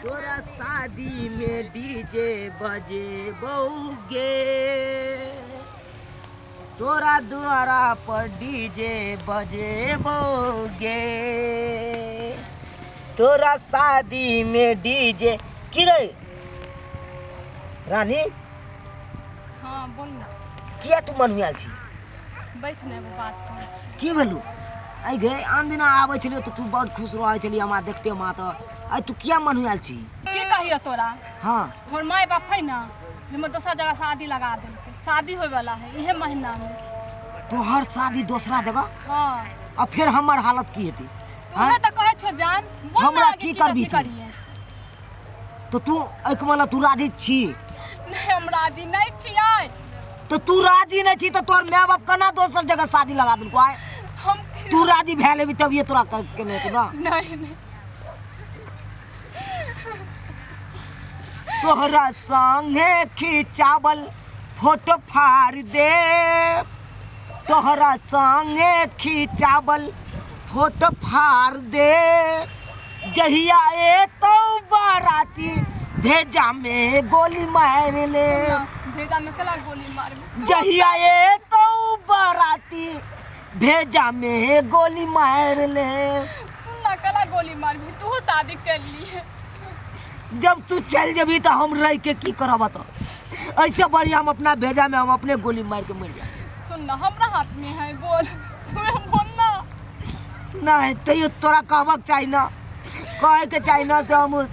तोरा शादी में डीजे बजेबौगे, तोरा द्वारा पर डीजे बजेबौगे, तोरा शादी में डीजे। की रे रानी? हाँ, बोल ना। किया तू मनुआल छी? बैठ ने, एगो बात कहै छी। की भेलू? आइ गे, आन दिना आबै छलियै तऽ तू बड़ खुश रहै छली हमरा देखते मात्र, आइ तू किया मनुआल छी? के कहियो तोरा? हाँ। हमर माय बाप है ना, जे हमर दोसर जगह शादी लगा देलकै। शादी होय वाला है इहे महीना में। तोहर शादी दोसरा जगह? हाँ। आ फेर हमर हालत की हेतै? तू उहे तऽ कहै छौ जान, बोल ना। हमरा आगे की करबी कथी तू? करिए? तऽ तू एहिके मतलब तू राजी छी? नहीं, हम राजी नहीं छियै। तऽ तू राजी नहि छी तऽ तोहर माय बाप केना दोसर जगह शादी लगा देलको आइ? हम तू राजी भए लेबी तभिए तोरा केने हेतौ ना। नहीं नहीं। तोहरा संगे खिंचावल फोटो फाड़ दे, तोहरा संगे खिंचावल फोटो फाड़ दे, जहिया ए तो बाराती भेजा में गोली मार ले। भेजा में केला गोली मारबी? जहिया ए तो बाराती भेजा में गोली मार ले। सुन ना, केला गोली मारबी? तू शादी कर लिए। जब तू चल जबी तो हम रह के की करब? तो ऐसे बढ़िया हम अपना भेजा में हम अपने गोली मार के मर जाए। सुन ना, हमरा हाथ में है, बोल, तू बोल ना। नहीं, तैयो तोरा कहबक चाही ना, कहे के चाही ना से हम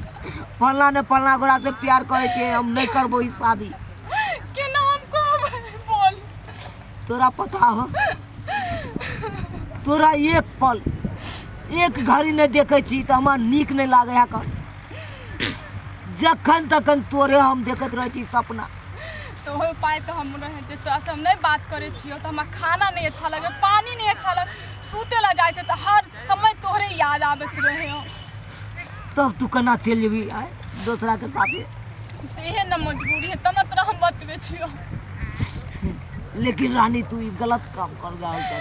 फलना ने फलना गोरा से प्यार करे छियै, हम नहीं करबो ई शादी। केना हम कहबै, बोल। तोरा पता हो, तोरा एक पल एक घड़ी नहि देखै छी तऽ हमरा नीक नहि लागै है कर। जखन तखन तोरे हम देखैत रहै छी सपना। तो ओहि उपाय तऽ हम रहे जे तोरा से हम नहीं बात करे छियो तऽ हमरा खाना नहीं अच्छा लगे, पानी नहीं अच्छा लगे, सुते ला जाइ छै तऽ हर समय तोहरे याद आबैत रहे हो। तब तू केना चलि जेबही आय दोसरा के साथे? तऽ इहे न मजबूरी है, तब न तोरा हम बतबै छियो। लेकिन रानी, तू ई गलत काम कर रहल छै,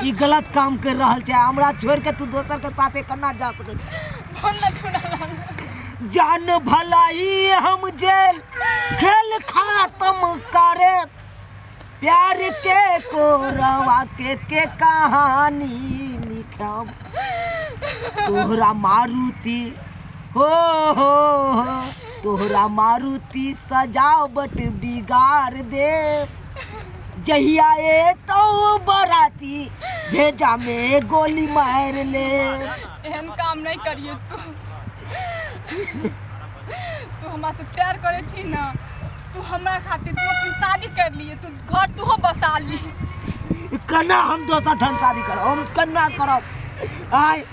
ई गलत काम कर रहल छै। हमरा छोड़ के तू दोसर के साथे केना जा सकै छी? बोल न, छुड़ा लाल। जान भलाई हम जेल खेल खत्म करे, प्यार के कोरवा के कहानी लिखब। तोहरा मारुति हो हो हो, तोहरा मारुति सजावट बिगाड़ दे, जहिया ए तो बराती भेजा में गोली मार ले। एहन काम नहीं करिए तू। तू हमरा से प्यार करे छी ना, तू हमरा खातिर तू अपन शादी कर लिए, तू घर तू बसा ली। केना हम दोसर ठाम शादी करब? हम केना करब आय,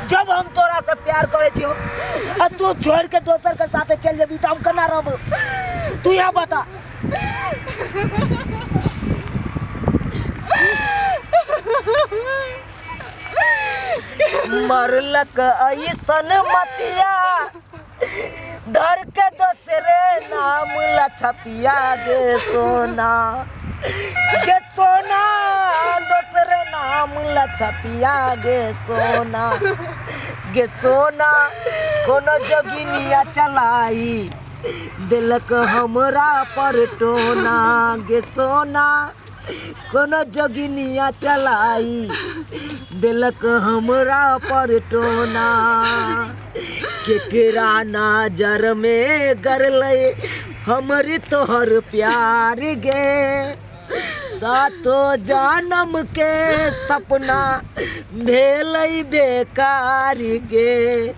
जब हम तोरा से प्यार करे छियो आ तू छोड़ के दोसर के साथे चल जेबी तऽ हम केना रहब? तू यहाँ बता। मरलक ऐसन मतिया, धर के दोसरे नाम लछतिया गे सोना, गे सोना, दोसरे नाम लछतिया गे सोना, गे सोना, कोनो जोगिनिया चलाई देलक हमरा पर टोना गे सोना, कोनो जोगिनिया चलाई देलक हमरा पर टोना। केकरा नजर में गरलै हमर तोहर प्यार गे, सातो जनम के सपना भेलै बेकार गे,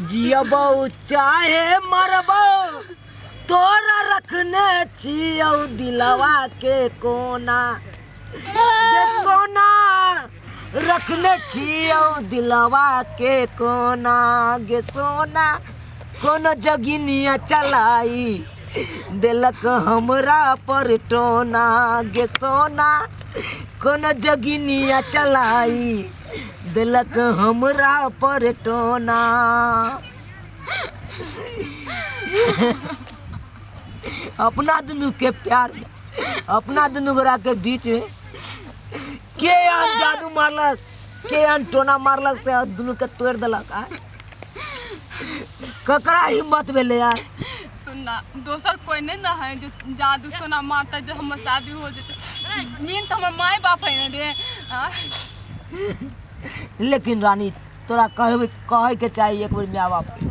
जियबौ चाहे मरबौ तोरा रखने छियौ दिलवा के कोना गे सोना, रखने छियौ दिलवा के कोना गे सोना, कोनो जगिनिया चलाई देलक हमरा पर टोना गे सोना, कोनो जगिनिया चलाई देलक हमरा पर टोना। अपना दुनू के प्यार में, अपना दुनू गोरा के बीच में के आन जादू मारलक, के आन टोना मारलक से दुनू के तोड़ देलक? आ ककरा हिम्मत भेलै यार? सुन ना, दोसर कोई नहीं ना है जो जादू सोना मारता जो हमर शादी हो जेतै। मेन तऽ हमर माय बाप है ने रे। आ, लेकिन रानी तोरा कहबे कहै के चाही एक बेर माय बाप के। तू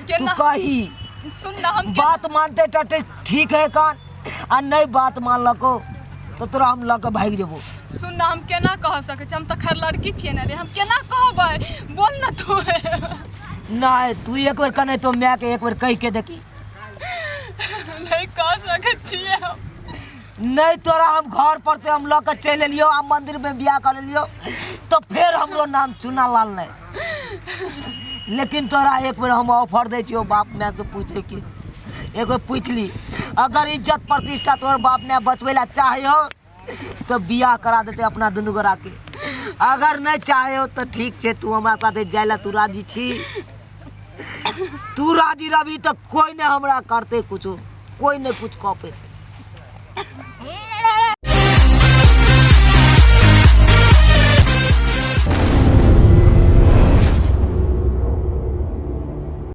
केना कही सुन ना हम बात मानते टटे ठीक है कान, आ नहीं बात मानलको तो तोरा हम लऽ के भागि जेबो। सुन ना, हम केना कह सकै छी? हम तऽ खैर लड़की छियै ने रे, हम केना कहबै? बोल ना तू। नहीं तू एक बेर कने तो माय के एक बेर कहि के देखी। नहीं कह सकै छियै हम। नहीं तोरा हम घर पर से हम लऽ के चलि एलियो आ मंदिर में बियाह कर लेलियो तो फेर हमरो नाम चुना लाल नहीं। लेकिन तोरा एक बेर हम ऑफर दै छियो बाप माय से पूछे के, एक बेर पूछ ली, अगर इज्जत प्रतिष्ठा तोहर बाप माय बचबै ला चाहे हो तो बियाह करा देते अपना दुनू गोरा के, अगर नहीं चाहे हो तो ठीक छै, तू हमरा साथे जाय ला तू राजी छी, तू राजी रहबी तो कोई नहीं हमरा करते कुछो, कोई नहीं कुछ कह पेते।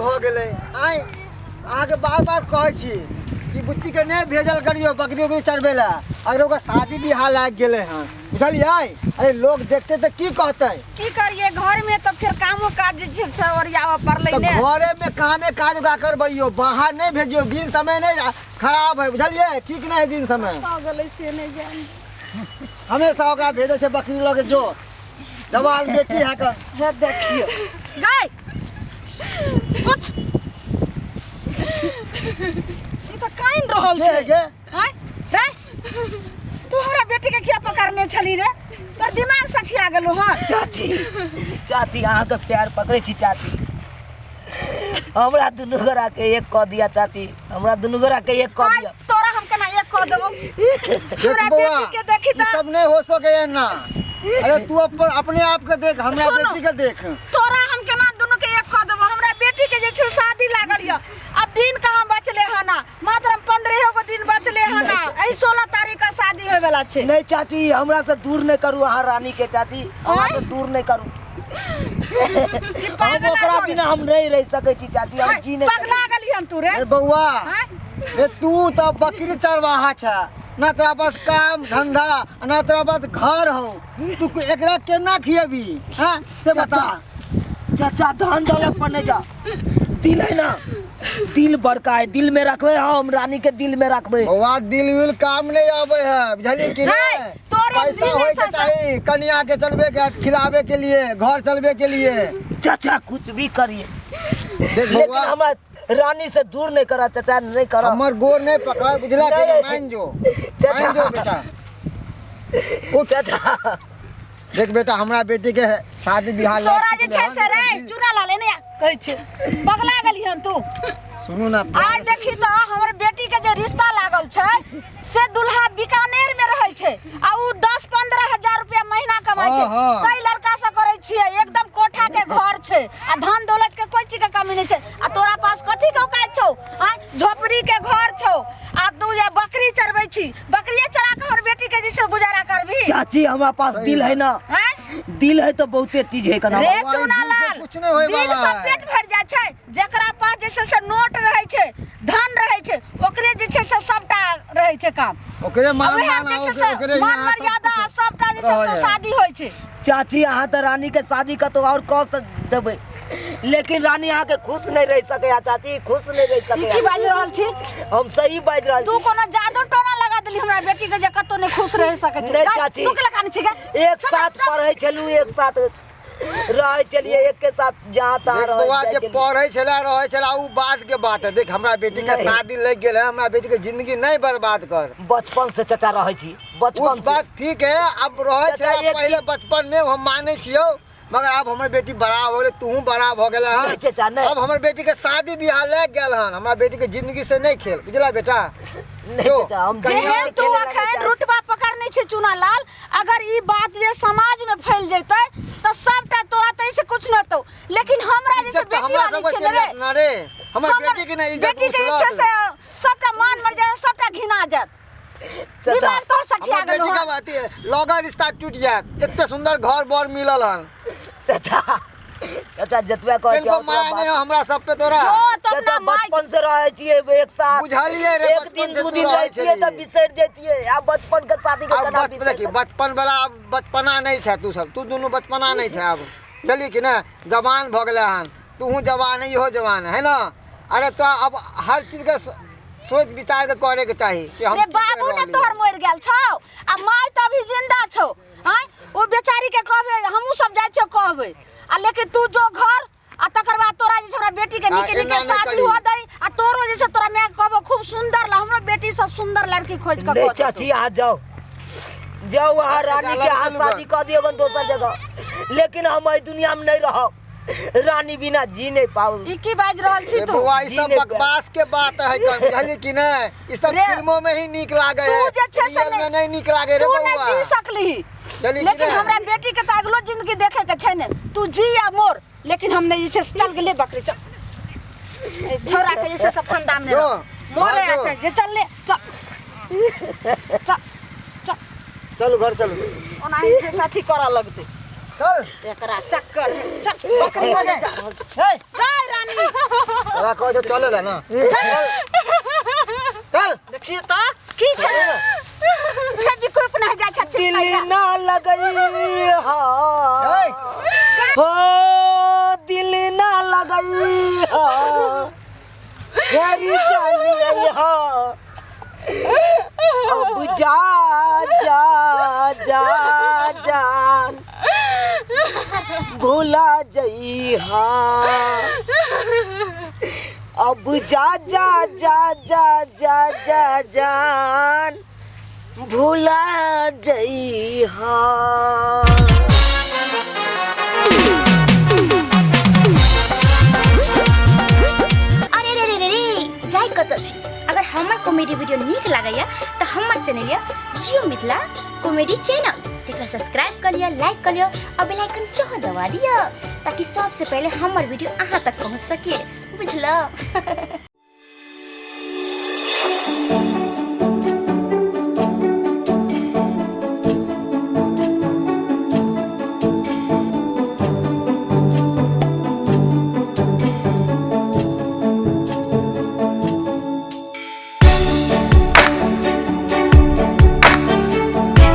हो गेलै। आइ अहाँके बार बार कहै छी कि बुच्चीके नहि भेजल करियौ बकरी उकरी चरबै लए, अगर ओकर शादी बियाह लागि गेलै हँ, बुझलियै? अरे लोग देखतै तऽ की कहतै? की करिए, घर में तो फिर कामो काज जे छै से ओरियाबऽ पड़लै तऽ ने। घरे में कामे काज ओकरा करबैयौ, बाहर नहि भेजियौ। दिन समय नहि खराब है, बुझलियै? ठीक नहि है दिन समय। कतऽ गेलै से नहि जानि। हमेशा ओकरा भेजै छै बकरी लऽ के, जो जवान बेटी है कऽ। हे देखियौ गाय, उठ, ई तऽ कानि रहल के छै। है गे? आँय रे, तू हमरा बेटी के किया पकड़ने छली रे? तोर दिमाग सठिया गेलो हँ? चाची, चाची अहाँके पैर पकड़ै छी चाची, हमरा दुनू गोरा के एक कऽ दिया चाची, हमरा दुनू गोरा के एक कऽ आँय, दिया। तोरा हम केना एक कऽ देबो? देख हमरा बौआ, बेटी के देखी ई तऽ सब नहीं हो सके है ना। अरे तू अपन अपने आप के देख, हमरा सुनो। बेटी के देख। तोरा हम केना दुनू के एक कऽ देबो? हमरा बेटी के जे छै शादी लागल यऽ, अब दिन कहाँ बचले हन ना, मात्र 15 गो दिन बचले हन ना, एहि 16 तारीख के शादी होय वाला छै। नहीं चाची, हमरा से दूर नहीं करू अहाँ रानी के, चाची हमरा से दूर नहीं करू। ई हम पागल ओकरा आदमी। बिना हम नहीं रह सकै छी चाची, हम जी नहीं पगला गेली हम तू रे। ए बौआ, आँय? रे तू तो बकरी चरवाहा छ ना, तोरा पास काम धंधा ना तोरा पास घर हो, तू एकरा केना खियेबी? हाँ से बता। चाचा धन दौलत पर नहीं जा, दिल है ना, दिल बड़का है, दिल में रखबे, हम रानी के दिल में रखबे। बौआ दिल will काम नहीं आवे है, बुझलिए कि नहीं, नहीं? तोरे पैसा दिले होए के से- चाही कनिया के चलबे के, खिलावे के लिए, घर चलबे के लिए। चाचा कुछ भी करिए देख लेकिन बौआ, हमरा रानी से दूर नहीं करा चाचा, नहीं करा। हमर गोर नहीं पकड़, बुझला कि नहीं। मान जो, चाचा। मान जो बेटा। चाचा देख बेटा, हमरा बेटी के शादी बियाह तोरा लागि जे गेलै छै हन, से रे चुना लाल एने कहै छै, पगला गेली हन तू? सुनू ना, आज देखी तऽ हमर बेटी के जे रिश्ता लागल छै से दुल्हा बीकानेर में रहै छै आ उ 10-15 हजार रुपया महीना कमाइ छै। हाँ, हाँ। तै लड़का से करै छियै, एकदम कोठा के घर छै आ धन दौलत के कोई चीज के कमी नहीं छै। आ तोरा पास कथी के औकात छौ? आँय, झोपड़ी के घर छौ आ तू जे बकरी चरबै छी, बकरिए चरा के हमर बेटी के जे छै गुजारा करबी? चाची हमरा पास दिल है ना, आँय? दिल है तो बहुते चीज है कना। रे बौआ, ई चुना दिल से लाल, कुछ नहीं होय दिल वाला से है। पेट भरि जाइ छै। जकरा पास जे छै से नोट रहै छै, धन रहै छै, ओकरे जे छै से सबटा रहै छै काम, ओकरे आ मान वएह दान जे आ छै से ओकरे मान यहाँ सब मर्यादा कुछ सबटा जे छै से रहै है। शादी होइ छै। चाची अहाँ तऽ रानी के शादी कतौ और कऽ देबै, लेकिन रानी अहाँ के खुश नहीं रह सके चाची, खुश नहीं रह ई की सके। बाजि रहल छी? हम सही बाजि रहल तू छी। कोनो जादू टोना लगा देली हमरा बेटी के जे कतौ नहीं खुश रह सकै छै? नहीं गाय, चाची। तू के लगा छी गे? एक साथ पढ़ै छलू, एक साथ रहै छलियै, एक के साथ जहाँ तहाँ देख रहै बौआ, जाइ जे छलियै। पढ़ै छलै रहै छलै उ बात के बात है। देख हमरा बेटी के नहीं। शादी लग गेल है, हमरा बेटी के जिंदगी नहीं बर्बाद कर। बचपन से चाचा रहै छी, उ बचपन से। बात ठीक है, अब रहै चाचा, छलै एक पहले बचपन में, हम मानै छियौ, मगर अब हमर बेटी बड़ा हो गेलै, तूहू बड़ा भऽ गेलै हन। नहीं चाचा, नहीं। अब हमर बेटी के शादी बियाह लागि गेल हन, हमरा बेटी के जिंदगी से नहीं खेल, बुझला बेटा? नहीं जो, चाचा, हम कहिया जिंदगी जेहन से तू खेले ला नहीं अखन चाहै छी। रुटबा पकड़ने छै चुना लाल, अगर ई बात जे समाज में फैल जेतै तऽ सबटा तोरा तऽ से कुछ न होतौ, लेकिन हमरा जैसे इज्जत तऽ बेटी हमरा वाली सबके छै चलि ने रे, जायत ना रे, हमर हमर बेटी के ने इज्जत बेटी के जे छै उछलत। से सबटा मान मर्यादा सबटा घिना जायत। चाचा, दिमाग तोहर सठिया हमर गेलौ बेटी के हन। अथी लगन रिश्ता टूटि जायत, एते सुंदर घर बर मिलल हन। चाचा चाचा जतबे कहै किनको छियै माया नहीं हो हमरा सब पे तोरा। जो तो चाचा अपना माय बचपन से रहै छियै एक साथ। बुझलियै रे, एक बचपन दिन से दू तू दिन रहै रहै छियै तऽ छलियै। बिसरि जैतियै, आ बचपन के शादी के आब केना बचपन बिसरि देखी, बचपन वाला आब बचपना नहीं छै। तू सब तू दुनू बचपना नहीं छै आब, बुझलियै कि नहि? जवान भऽ गेलै हन, तूहू जवान है, इहो जवान है ना। अरे तो अब हर चीज के सोच विचार के करे के चाही कि हम रे की कर बाबू ने रहलियै। तोहर मरि गेल छौ आ माय तऽ अभी जिंदा छौ। आँय ओ बेचारी के कहबै, हमहूँ सब जाइ छियौ कहबै, आ लेकिन तू जो घर आ तकर बाद तोरा जे छै हमरा बेटी के आ, नीके एना नीके नहि शादी करी। हो दै, आ तोरो जे छै तोरा माय के कहबो खूब सुंदर ला हमरो बेटी से सुंदर लड़की खोज के नहीं कऽ देतौ। चाची, अहाँ जाओ जाओ, अहाँ अरे रानी गाला के हाथ चलू शादी कऽ दियौ दोसर जगह, लेकिन हम एहि दुनिया में नहीं रहब, रानी बिना जी नहीं पाऊ। ई की बाजि रहल छी रे तू? बौआ, ई जी सब नहि बकवास के बात है, बुझलियै कि नहि? ई सब रे, फिल्मों में ही नीक लागे तू है, जे छै से रियल में नहि- नहीं नीक लागे रे तू नहीं बौआ। जी सकली, चली कि लेकिन नहि? हमरा बेटी के तऽ अगलो जिंदगी देखे के छै ने। तू जी या मोर, लेकिन हम नहीं जे छै से चल गेलै बकरी चल। ए, छौड़ा के जे छै से फंदा में जो, मोरे भागो। अच्छा जे चल ले चल चल चल। चलू घर चलू। ओनाही छै से अथी करऽ लगतै चल एकरा चक्कर है। चल बकरी वाले जा रहल छै। हे गाय रानी तोरा कहै छौ चले ला ना, चल चल। देखिए तऽ की छै फेविक्विक नहि जाइ छै दिल चिपकाइला। ना लगई हा, हे हो दिल ना लगई हा, मेरी जानी हा, अब जा जा जा जान भूला जई हा, अब जा जा जा जा जा जा जान भूला जई हा। अरे रे रे रे रे, जाय कतऽ छी? अगर हमर कॉमेडी वीडियो नीक लागैया तऽ हमर चैनल यऽ जियो मिथिला कॉमेडी चैनल, तेकरा सब्सक्राइब कऽ लिअ, लाइक कऽ लिअ आ बेल आइकन सेहो दबा दिअ ताकि सबसे पहिले हमर वीडियो अहाँ तक पहुँच सके। बुझलहुँ?